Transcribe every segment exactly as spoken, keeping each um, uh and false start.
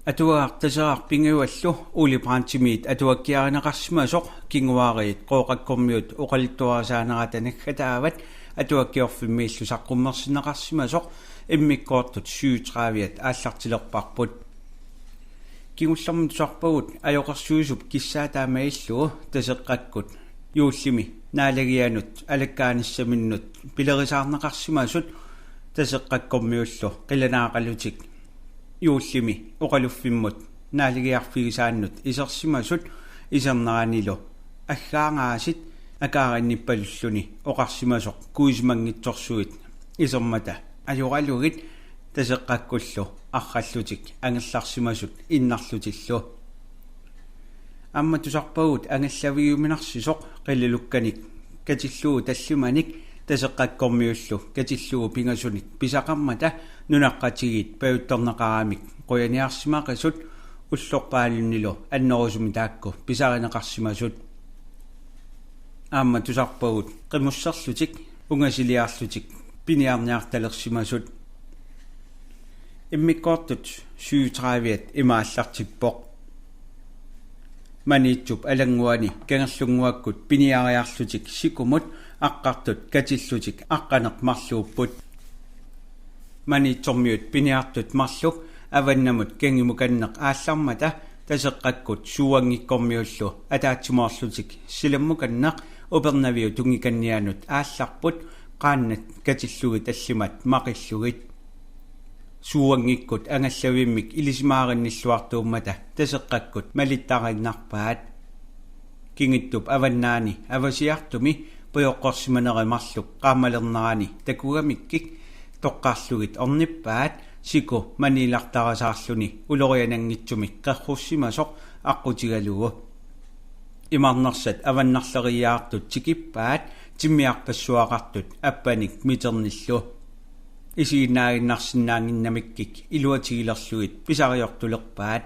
Atuagaq Taseraq pingajuallu Ole Brandtimit atuakkiarineqarsimasoq, kinguaariit Qooqakkormiut oqaluttuarisaanerata naggataavat Atuakkiorfimmiillu saqqummersinneqarsimasoq, immikkoortut syvogtredive-at aallartilerparput. Kingullermik tusarpagut ajoqersuisup kissaa taamaalillugu Taseqqakkut juullimi naalagianut alakkaanissaminnut pilerisaarneqarsimasut Taseqqakkormiullu qilanaaqalutik juullimi oqaluffimmut naalagiarfigisaannut isersimasut iserneranilu aggaangaasit akaarinniippalulluni oqarsimasoq kuisimanngitsorsuit isermata ajoralugit Taseqqakkullu arrallutik angerlarsimasut innarlutillu. Aamma tusarpagut angallaviuminarsisoq qilalukkanik katillugu tallimanik Taseqqakkormiullu katillugu pingasunik pisaqarmata nunaqqatigiit pajuttorneqaramik qujaniarsimaqisut ullorpaalunnilu annerusumik taakku pisarineqarsimasut. Aamma tusarpagut qimusserlutik ungasiliarlutik piniarniartalersimasut. Immikkoortut syvogtredive-at ima aallartippoq: Maniitsup alannguani kangerlunnguakkut piniariarlutik sikumut aqqartut katillutik aqqaneq-marluupput. Maniitsormiut piniartut marluk avannamut kangimukanneq aallarmata Taseqqakkut Suuanngikkormiullu ataatsimoorlutik silammukanneq Upernaviup tungikannianut aallarput qaannat katillugit tallimat maqillugit. Suuanngikkut angallavimmik ilisimaarinnilluartuummata Taseqqakkut malittariinnarpaat. Kingittup avannaani avasiartumi pujoqqorsimaneri marluk qaammalernerani takugamikkik toqqarlugit ornippaat siku maniilartarisaarluni uloriananngitsumik qerrussimasoq aqqutigalugu. Imarnersat avannarleriiaartut tikippaat timmiarpassuaqartut appanik miternillu. Isiginnaaginnarsinnaannginnamikkik iluatigilerlugit pisariortulerpaat.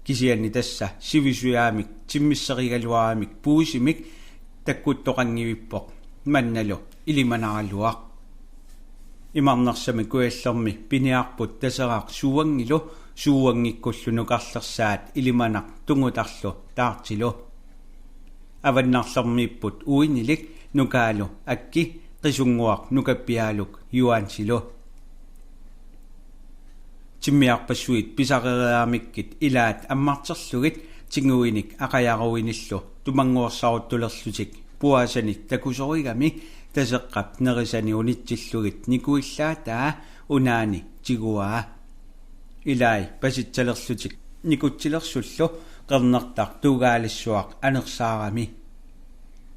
Kisianni tassa sivisujaamik timmisserigaluaramik puisimik takkuttoqanngivippoq mannalu ilimanaraluaq. Imarnersami kujallermi piniarput Taseraq Suuanngilu Suuanngikkullu nukarlersaat Ilimanaq Tungutarlu Taartilu. Avannarlermiipput uinilik nukaalu Akki, Qisunnguaq nukappiaaluk Juaansilu. Timmiarpassuit pisarereeramikkit ilaat ammarterlugit tinguinik aqajaruinillu tumannguersaruttulerlutik puaasanik takusorigami Taseqqap nerisani unitsillugit nikuillaataa unaani tiguaa. Ilai pasitsalerlutik nikutsilersullu qernertaq tuugaalissuaq anersaarami.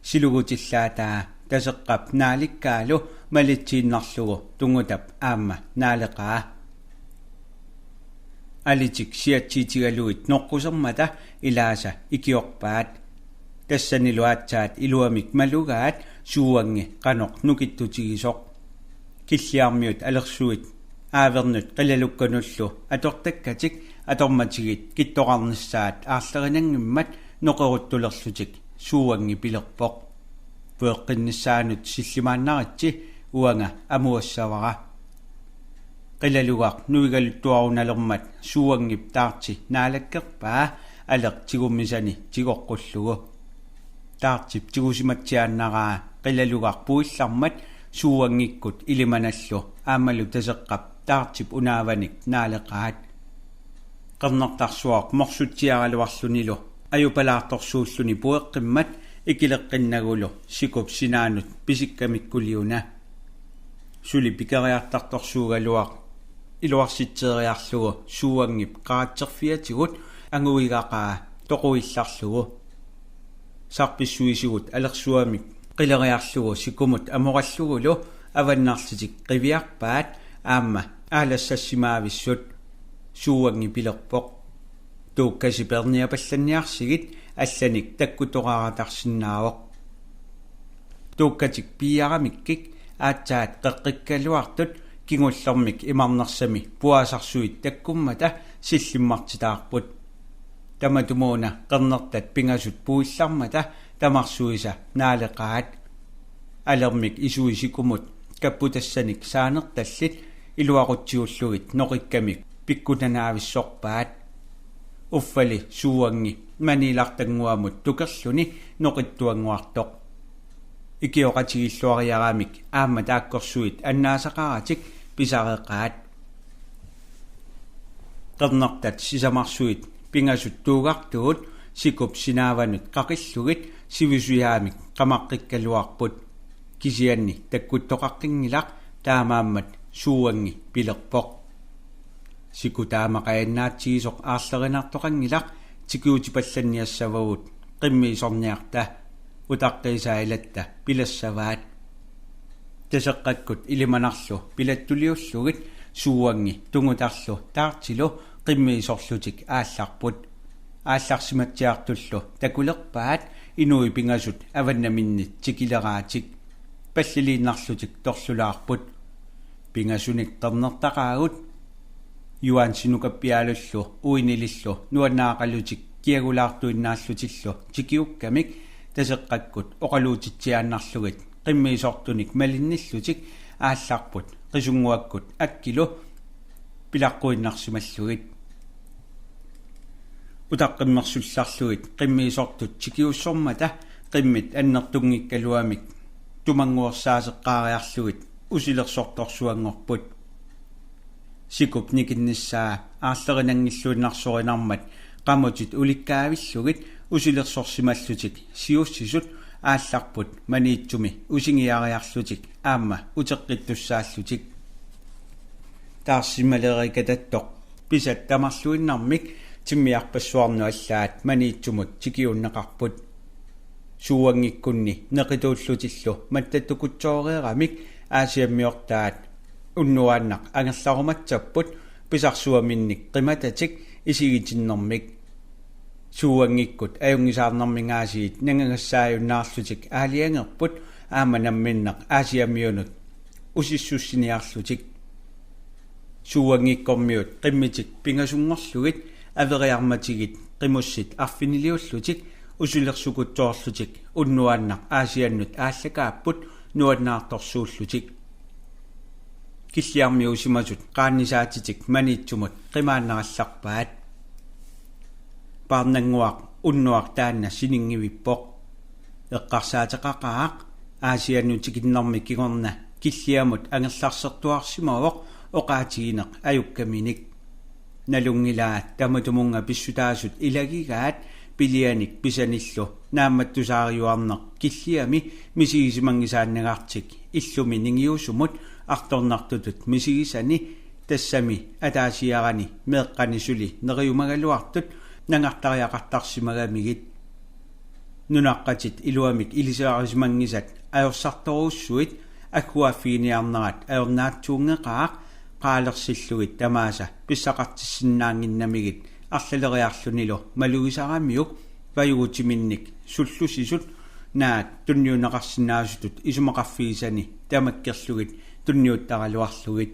Silugutilaataa Taseqqap naalikkaalu malitsiinnarlugu Tungutap aamma naaleqaa. Alitik siatsiitigalugit noqqusermata ilaasa ikiorpaat. Tassanilu aatsaat iluamik malugaat Suuanngi qanoq nukittutigisoq. Killiarmiut alersuit aavernut qilalukkanullu atortakkatik atormatigit kittoqarnissaat aarlerinanngimmat noqeruttulerlutik Suuanngi pilerpoq: Pueqqinnissaanut sillimaannaritsi, uanga amuassavara. Qilalugaq nuigaluttuarunalermat Suuanngip Taarti naalakkerpaa aleq tigummisani tigoqqullugu. Taartip tigusimatsiaannaraa qilalugaq puillarmat Suuanngikkut Ilimanallu aammalu Taseqqap Taartip unaavanik naaleqaat. Qernertarsuaq morsutsiaraluarlunilu ajupalaartorsuulluni pueqqimmat ikileqqinnagulu sikup sinaanut pisikkamikkuliuna. Suli pikeriartartorsuugaluaq iluarsitseeriarlugu Suuanngip qaratserfiatigut anguigaqaa toquillarlugu. Sarpissuisigut alersuamik qileriarlugu sikumut amorallugulu avannarlitik qiviarpaat aamma aalassassimaavissut. Suuanngi pilerpoq: Tuukkasi peerniapallanniarsigit, allanik takkutoqaratarsinnaavoq. Tuukkatik piiaramikkik aatsaat qeqqikkaluartut kingullermik imarnersami puaasarsuit takkummata sillimmartitaarput. Tamatumuuna qernertat pingasut puillarmata tamarsuisa naaleqaat. Alermik isui sikumut kapputassanik saanertallit iluaqutigullugit noqikkamik pikkunanaavissorpaat. Uffali Suuangi Maniilartannguamut tukerluni noqittuannguartoq. Ikioqatigiilluariaramik aamma taakkorsuit annaasaqaratik pisareqaat. Qernertat sisamarsuit pingasut tuugartugut sikup sinaavanut qaqillugit sivisujaamik qamaqqikkaluarput. Kisianni takkuttoqaqqinngilaq, taamaammat Suuangi pilerpoq: Siku taama qajannaatsigisoq aarlerinartoqanngilaq, tikiutipallanniassavagut, qimmiisorniarta. Utaqqiisaa ilatta pilassavaat. Taseqqakkut ilimanarlu pilattuliullugit Suuangi Tungutarlu Taartilu qimmiisorlutik aallarput. Aallarsimatsiartullu takulerpaat inuit pingasut avannaminnit tikileraatik. Palliliinnarlutik torlulaarput. Pingasunik qernertaqaagut. Juaansi Nukappialullu Uinilillu nuannaaqalutik kiagulaartuinnaallutillu tikiukkamik Taseqqakkut oqaluutitsiaannarlugit qimmiisortunik malinnillutik aallarput Qisunnguakkut Akkilu pilaqquinnarsimallugit. Utaqqimmersullarlugit qimmiisortut tikiussormata qimmit annertunngikkaluamik tumannguersaaseqqaariarlugit usilersortorsuanngorput. Sikup nikinnissaa aarlerinanngilluinnarsorinarmat qamutit ulikkaavillugit usilersorsimallutik siussisut aallarput Maniitsumi usingiariarlutik aamma uteqqittussaallutik. Taarsimalerikatattoq pisat tamarluinnarmik timmiarpassuarnut allaat Maniitsumut tikiunneqarput. Suuanngikkunni neqituullutillu mattattukutsooreeramik Aasiammiortaat unnuaannaq angerlarumatsapput pisarsuaminnik qimatatik isigitinnermik. Suuanngikkut ajunngisaarnermingaasiit nangagassaajunnaarlutik aalajangerput aamma namminneq Aasiammiunut usissussiniarlutik. Suuanngikkormiut qimmitik pingasunngorlugit averiarmatigit qimussit arfiniliullutik usilersukutsoorlutik unnuaannaq Aasiannut aallakaapput nuannaartorsuullutik. Killiarmiuusimasut qaannisaatitik Maniitsumut qimaannarallarpaat. Paarnannguaq unnuaq taanna sininngivippoq. Eqqarsaateqaqaaq, Aasiannut tikinnermi kingorna Killiamut angerlarsertuarsimavoq oqaatigineq ajukkaminik. Nalunngilaa tamatumunnga pissutaasut ilagigaat pilianik pisanillu naammattusaariuarneq Killiami misigisimanngisaannagartik illumi ningiusumut artornartutut misigisani, tassami ataasiarani meeqqani suli neriumagaluartut nangartariaqartarsimagamigit. Nunaqqatit iluamik ilisarisimanngisat ajorsartorujussuit agguaaffiginiarnerat ajornaatsuunngeqaaq, qaalersillugit tamaasa pissaqartissinnaannginnamigit arlaleriarlunilu malugisaramiuk pajugutiminnik sullusisut naak tunniunneqarsinnaasutut isumaqarfigisani tamakkerlugit tunniuttaraluarlugit.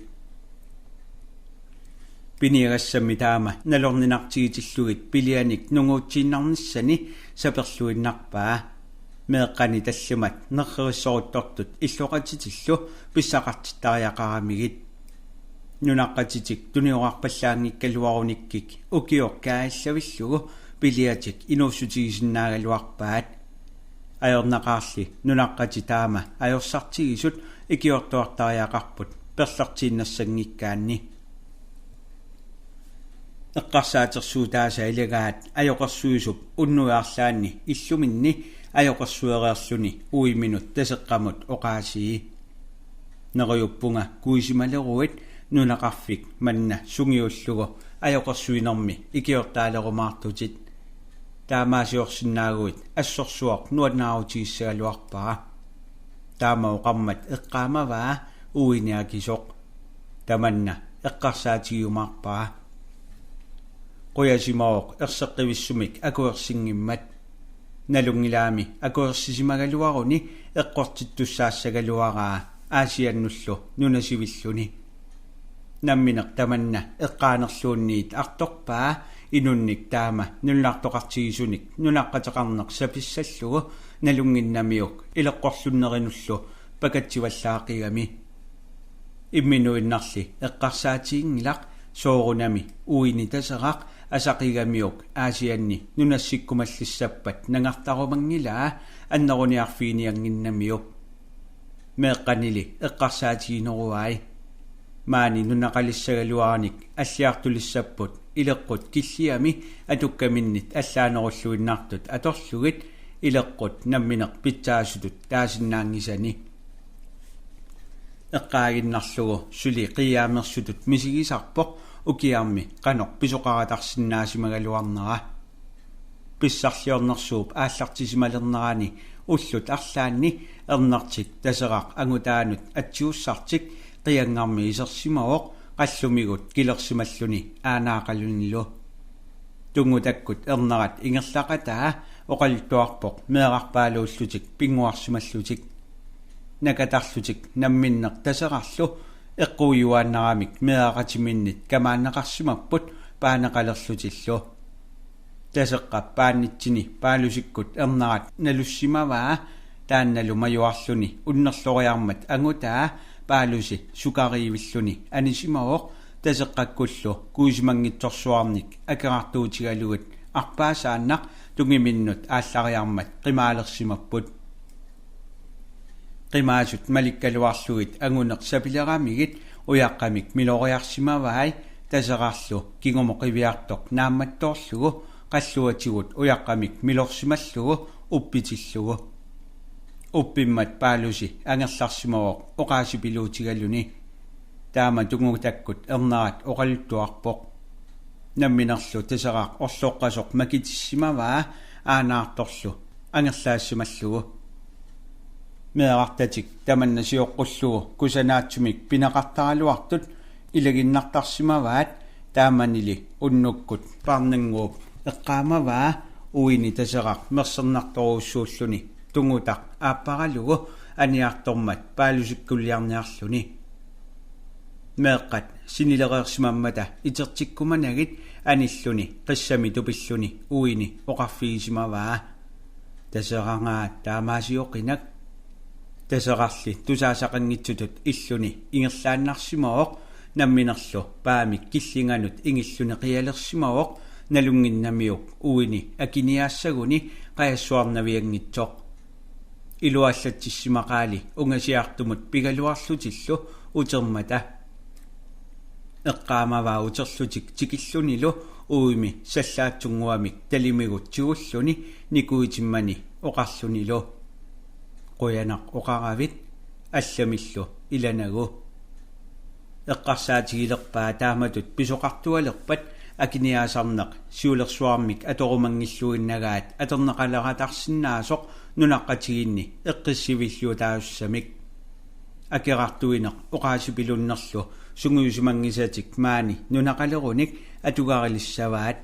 Piniagassammi taama nalorninartigitillugit pilianik nunguutsiinnarnissani saperluinnarpaa. Meeqqani tallimat nerrerissoruttortut illoqatitillu pissaqartittariaqaramigit. Nunaqqatitik tuniorarpallaanngikkaluarunikkik ukioq kaajallavillugu piliatik inuussutigisinnaagaluarpaat. Ajornaqaarli nunaqqatit taama ajorsartigisut ikiortuartariaqarput perlertiinnassanngikkaanni. Eqqarsaatersuutaasa ilagaat ajoqersuisup unnuit arlaanni illuminni ajoqersuereerluni uiminut Taseqqamut oqaasii: Neriuppunga kuisimaleruit nunaqarfik manna sungiullugu ajoqersuinermi ikiortaalerumaartutit. Taamaasiorsinnaaguit assorsuaq nuannaarutigissagaluarpara. Taama oqarmat eqqaamavaa uini akisoq. Tamanna eqqarsaatigiumaarpara. Qujasimavoq erseqqivissumik akuersinngimmat. Nalunngilaami akuersisimagaluaruni eqqortittussaassagaluaraa Aasiannullu nunasivilluni. Nammineq tamanna eqqaanerluunniit artorpaa inunnik taama nunartoqartigisunik nunaqqateqarneq sapissallugu nalunnginnamiuk ileqqorlunnerinullu pakatsivallaaqigami. Imminuinnarli eqqarsaatiginngilaq soorunami uini Taseraq Asaqigamiuk Aasianni nunassikkumallissappat nangartarumanngilaa anneruniarfiginiannginnamiuk. Meeqqanili eqqarsaatigineruai. Maani nunaqalissagaluaranik alliartulissapput ileqqut Killiami atukkaminnit allaanerulluinnartut atorlugit ileqqut nammineq pitsaasutut taasinnaanngisani. Eqqaaginnarlugu suli qiiaamersutut misigisarpoq ukiarmi qanoq pisoqaratarsinnaasimagaluarnera. Pissarliornersuup aallartisimalernerani ullut arlaanni ernertik Taseraq angutaanut atsiussartik qiangarmi isersimavoq qallumigut kilersimalluni aanaaqalunilu. Tungutakkut ernerat ingerlaqataa oqaluttuarpoq meerarpaaluullutik pinnguarsimallutik. Nakatarlutik namminneq Taserarlu eqquujuaannaramik meeraqatiminnit kamaanneqarsimapput paaneqalerlutillu. Taseqqap paannitsini Paalusikkut ernerat nalussimavaa, taannalu majuarluni unnerloriarmat angutaa Paalusi sukariivilluni anisimavoq Taseqqakkullu kuisimanngitsorsuarnik akerartuutigalugit arpaasaannaq tungiminnut aallariarmat qimaalersimapput. Qimaasut malikkaluarlugit anguneq sapileramigit ujaqqamik miloriarsimavai, Taserarlu kingumut qiviartoq naammattoorlugu qalluatigut ujaqqamik milorsimallugu uppitillugu. Uppimmat Paalusi angerlarsimavoq oqaasipiluutigaluni. Taama Tungutakkut ernerat oqaluttuarpoq. Namminerlu Taseraq orloqqasoq makitissimavaa aanaartorlu angerlaassimallugu. Meerartatik tamanna sioqqullugu kusanaatsumik pineqartaraluartut ilaginnartarsimavaat, taamanili unnukkut Paarnannguup eqqaamavaa uini Taseraq mersernartorujussuulluni Tungutaq aapparalugu aniartormat Paalusikkuliarniarluni. Meeqqat sinilereersimammata itertikkumanagit anilluni qissami tupilluni uini oqarfigisimavaa: Taseraq taamaasioqinak. Taserarli tusaasaqanngitsutut illuni ingerlaannarsimavoq, namminerlu paamik killinganut ingilluni qialersimavoq, nalunnginnamiuk uini akiniaassaguni qajassuarnavianngitsoq. Iluallatsissimaqaali ungasiartumut pigaluarlutillu utermata. Eqqaamavaa uterlutik tikillunilu uimi sallaatsunnguamik talimigut tigulluni nikuitimmani oqarlunilu: Qujanaq oqaravit, allamillu ilanagu. Eqqarsaatigilerpaa taamatut pisoqartualerpat akiniaasarneq siulersuarmik atorumanngilluinnagaat atorneqaleratarsinnaasoq nunaqqatigiinni eqqissiviilliutaasussamik. Akerartuineq oqaasipilunnerlu sungiusimanngisatik maani nunaqalerunik atugarilissavaat.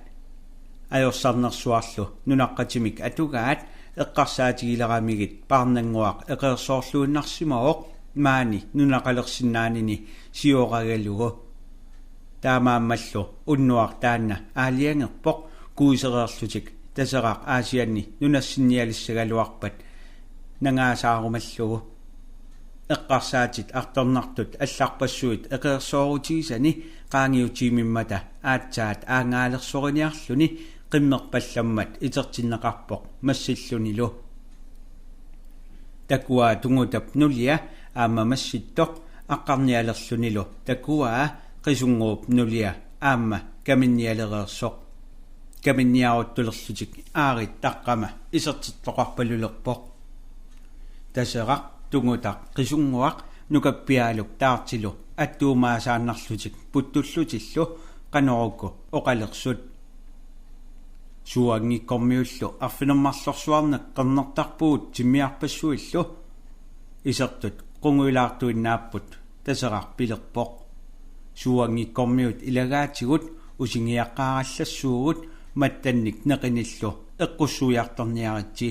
Ajorsarnersuarlu nunaqqatimik atugaat eqqarsaatigileramigit Paarnannguaq eqeersoorluinnarsimavoq maani nunaqalersinnaanini siooragalugu. Taamaammallu unnuaq taanna aalajangerpoq kuisereerlutik Taseraq Aasianni nunassinnialissagaluarpat nangaasaarumallugu. Eqqarsaatit artornartut allarpassuit eqeersoorutigisani qaangiutiimimmata aatsaat aangaalersoriniarluni qimmerpallammat itertinneqarpoq massillunilu. Takuaa Tungutap nulia aamma massittoq aqqarnialerlunilu takuaa Qisunnguup nulia aamma kaminnialereersoq. Kaminniaruttulerlutik aarit taqqama isertittoqarpalulerpoq. Taseraq, Tungutaq, Qisunnguaq, Nukappialuk Taartilu attuumaasaannarlutik puttullutillu qanoruku oqalersut. Suuanngikkormiullu arfineq-marlorsuarnik qernertarpugut timmiarpassuillu. Isertut qungujulaartuinnaapput, Taseraq pilerpoq: Suuanngikkormiut ilagaatigut usingiaqqaarallassuugut, mattannik neqinillu eqqussuiartorniaritsi.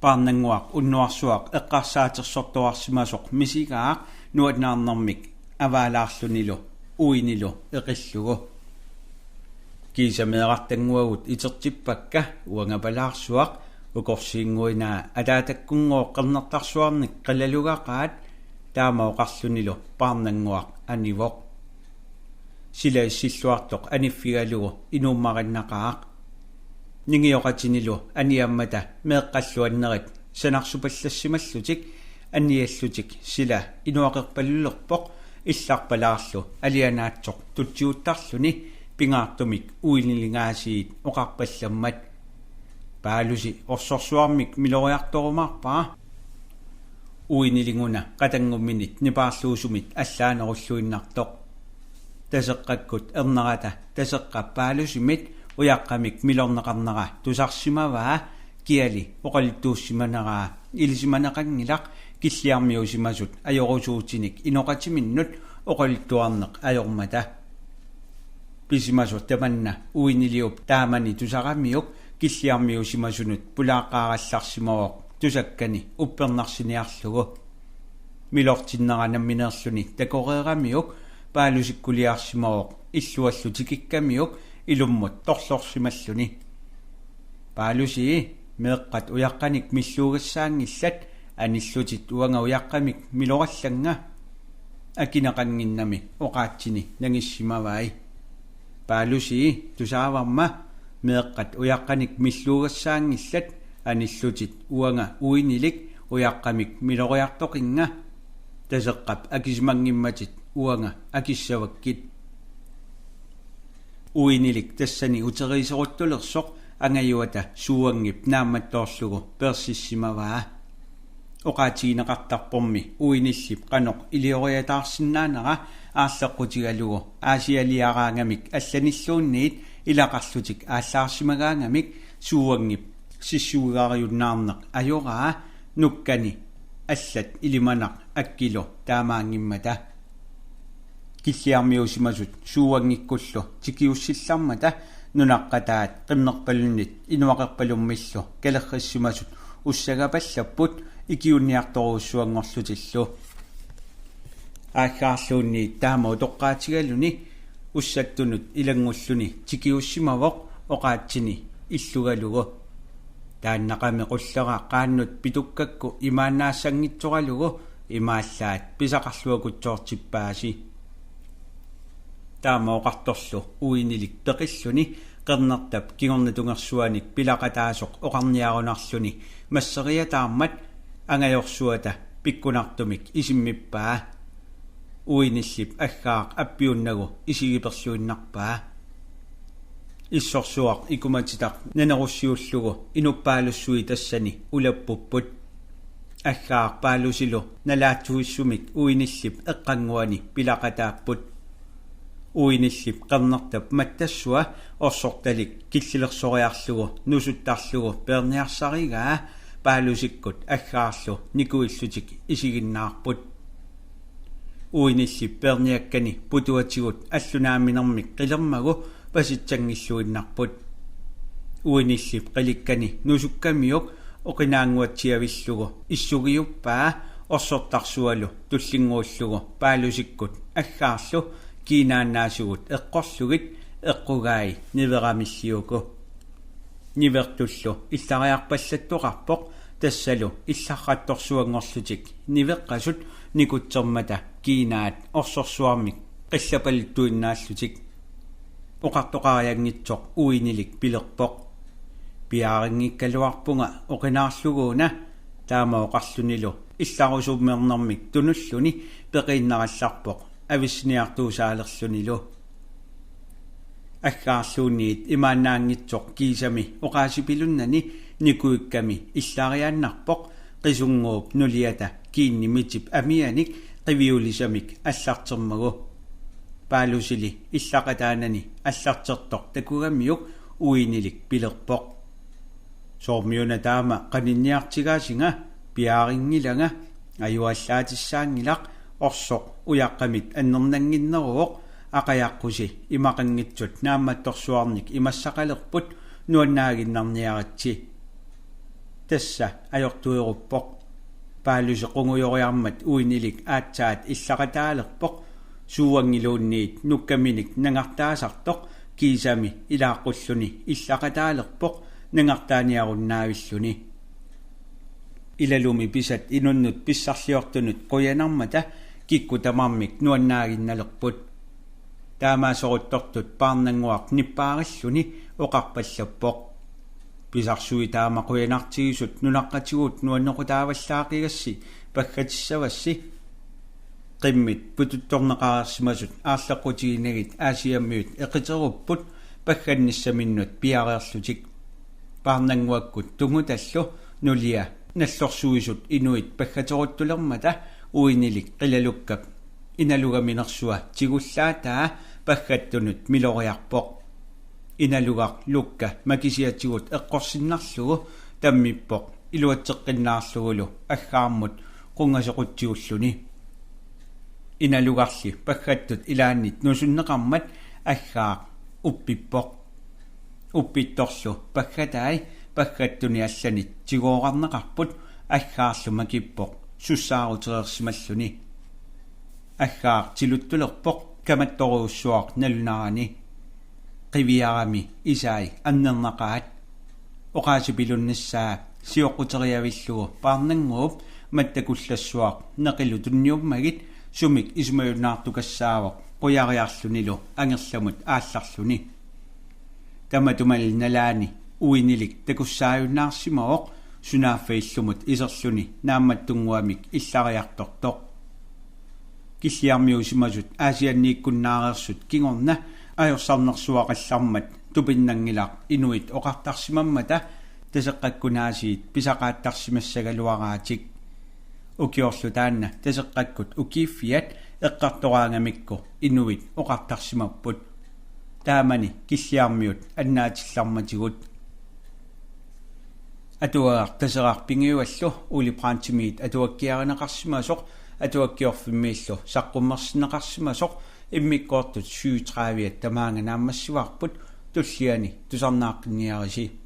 Paarnannguaq unnuarsuaq eqqarsaatersortuarsimasoq misigaaq nuannaarnermik avaalaarlunilu uinilu eqillugu: Kiisa meerartannguagut itertippakka, uangapalaarsuaq, ukorsiinnguinaa ataatakkunngooq qernertarsuarnik qilalugaqaat. Taama oqarlunilu Paarnannguaq anivoq. sila issilluartoq aniffigalugu inuummarinnaqaaq. Ningioqatinilu aniammata meeqqallu annerit sanarsupallassimallutik anniallutik sila inuaqerpalulerpoq illarpalaarlu alianaatsoq tutsiuttarluni pingaartumik uinilingaasiit oqarpallammat: Paalusi orsorsuarmik miloriartorumaarpara. Uinilinguna qatanngumminit nipaarluusumit allaanerulluinnartoq. Taseqqakkut ernerata Taseqqap Paalusimit ujaqqamik milorneqarnera tusarsimavaa, kiali oqaluttuussimaneraa ilisimaneqanngilaq Killiarmiuusimasut ajorusuutinik inoqatiminnut oqaluttuarneq ajormata. Pisimasoq tamanna uiniliup taamani tusaramiuk Killiarmiuusimasunut pulaaqqaarallarsimavoq tusakkani uppernarsiniarlugu. Milortinnera nammineerluni takoreeramiuk Paalusikkuliarsimavoq illuallu tikikkamiuk ilummut torlorsimalluni: Paalusii, meeqqat ujaqqanik milluugassaanngillat, anillutit uanga ujaqqamik milorallannga. Akineqannginnami oqaatsini nangissimavai: Paalusii, tusaavarma, meeqqat ujaqqanik milluugassaanngillat, anillutit uanga uinilik ujaqqamik miloriartoqinnga. Taseqqap akisimanngimmatit uanga akissavakkit. Uinilik tassani uteriiseruttulersoq angajuata Suuanngip naammattoorlugu peersissimavaa. Oqaatigineqartarpormi uinillip qanoq ilioriataarsinnaanera aarleqqutigalugu aasialiaraangamik allanilluunniit ilaqarlutik aallaarsimagaangamik Suuanngip sissuigariunnaarneq ajoraa nukkani allat ilimanaq akkilu taamaanngimmata. Killiarmiuusimasut Suuanngikkullu tikiussillarmata nunaqqataat qernerpalunnit inuaqerpalummillu kalerrissimasut ussagapallapput ikiunniartorujussuanngorlutillu. Aaggaarluunniit taama utoqqaatigaluni ussattunut ilanngulluni tikiussimavoq oqaatsini illugalugu: Taannaqami qullera qaannut pitukkakku imaannaassanngitsoralugu, imaallaat pisaqarluakutsoortippaasi. Taama oqartorlu uinilik peqilluni qernertap kingornatungersuanik pilaqataasoq oqarniarunarluni masseriataarmat angajorsuata pikkunartumik isimmippaa. Uinillip aggaaq appiunnagu isigiperluinnarpaa. Issorsuaq ikumatitaq nanerussiullugu inuppaalussui tassani ulappupput. Aggaaq Paalusilu nalaatsuissumik uinillip eqqannguani pilaqataapput. Uinillip qernertap mattassua orsortalik killilersoriarlugu nusuttarlugu peerniarsarigaa Paalusikkut aggaarlu nikuillutik isiginnaarput. Uinillip peerniakkani putuatigut allunaaminermik qilermagu pasitsanngilluinnarput. Uinillip qilikkani nusukkamiuk oqinaannguatsiavillugu issugiuppaa orsortarsualu tullinnguullugu Paalusikkut aggaarlu kiinaannaasigut eqqorlugit eqqugai niveramilliuku. Nivertullu illariarpallattoqarpoq tassalu illarrattorsuanngorlutik niveqqasut nikutsermata kiinaat orsorsuarmik qillapaluttuinnaallutik. Oqartoqarianngitsoq uinilik pilerpoq: Piaarinngikkaluarpunga oqinaarluguuna. Taama oqarlunilu illarusummernermik tunulluni peqiinnarallarpoq avissiniartuusaalerlunilu. Aggaarluunniit imaannaanngitsoq kiisami oqaasipilunnani nikuikkami illariaannarpoq qisunnguup nuliata kiinni mitip amianik qiviulisamik allartermagu. Paalusili illaqataanani allartertoq takugamiuk uinilik pilerpoq: Soormiuna taama qaninniartigaasinga? Piaarinngilanga. Ajuallaatissaanngilaq, orsoq ujaqqamit annernannginneruvoq, aqajaqqusi imaqanngitsut naammattorsuarnik imassaqalerput, nuannaaginnarniaritsi. Tassa ajortueruppoq. Paalusi qungujoriarmat uinilik aatsaat illaqataalerpoq, Suuanngiluunniit nukkaminik nangartaasartoq kiisami ilaaqqulluni illaqataalerpoq nangartaaniarunnaavilluni. Ilalumi pisat inunnut pissarliortunut qujanarmata kikkut tamarmik nuannaaginnalerput. Taamaasoruttortut Paarnannguaq nippaarilluni oqarpallappoq: Pisarsuit taama qujanartigisut nunaqqatigut nuannequtaavallaaqigassi paggatissavassi. Qimmit pututtorneqareersimasut aarleqqutiginagit Aasiammiut eqiterupput paggannissaminnut piareerlutik. Paarnannguakkut Tungutallu nulia nallorsuisut inuit paggateruttulermata uinilik qilalukkap inalugaminersua tigullaataa paggattunut miloriarpoq. Inalugaq Lukka makisiatigut eqqorsinnarlugu tammippoq iluatseqqinnaarlugulu aggaarmut qungasequtsiulluni. Inalugarli paggattut ilaannit nusunneqarmat aggaaq uppippoq. Uppittorlu paggatai paggattuni allanit tigooqqarneqarput aggaarlu makippoq sussaarutereersimalluni. Aggaaq tiluttulerpoq kamattorujussuaq nalunarani. Qiviarami isai annernaqaat. Oqaasipilunnissaa sioqquteriavillugu Paarnannguup mattakullassuaq neqilu tunniummagit sumik isumajunnaartukassaavoq qujariarlunilu angerlamut aallarluni. Tamatumali nalaani uinilik takussaajunnaarsimavoq sunaaffa illumut iserluni naammattunnguamik illariartortoq. Killiarmiusimasut Aasianniikkunnaareersut kingorna ajorsarnersuaqallarmat tupinnanngilaq inuit oqartarsimammata Taseqqakkunaasiit pisaqaattarsimassagaluaraatik. Ukiorlu taanna Taseqqakkut ukiiffiat eqqartoraangamikku inuit oqartarsimapput. Taamani Killiarmiut annaatillarmatigut. Atuagaq Taseraq pingajuallu Ole Brandtimit atuakkiarineqarsimasoq Atuakkiorfimmiillu saqqummersinneqarsimasoq immikkoortut syvogtredive tamaanga naammassivarput, tulliani tusarnaaqqinniarisi.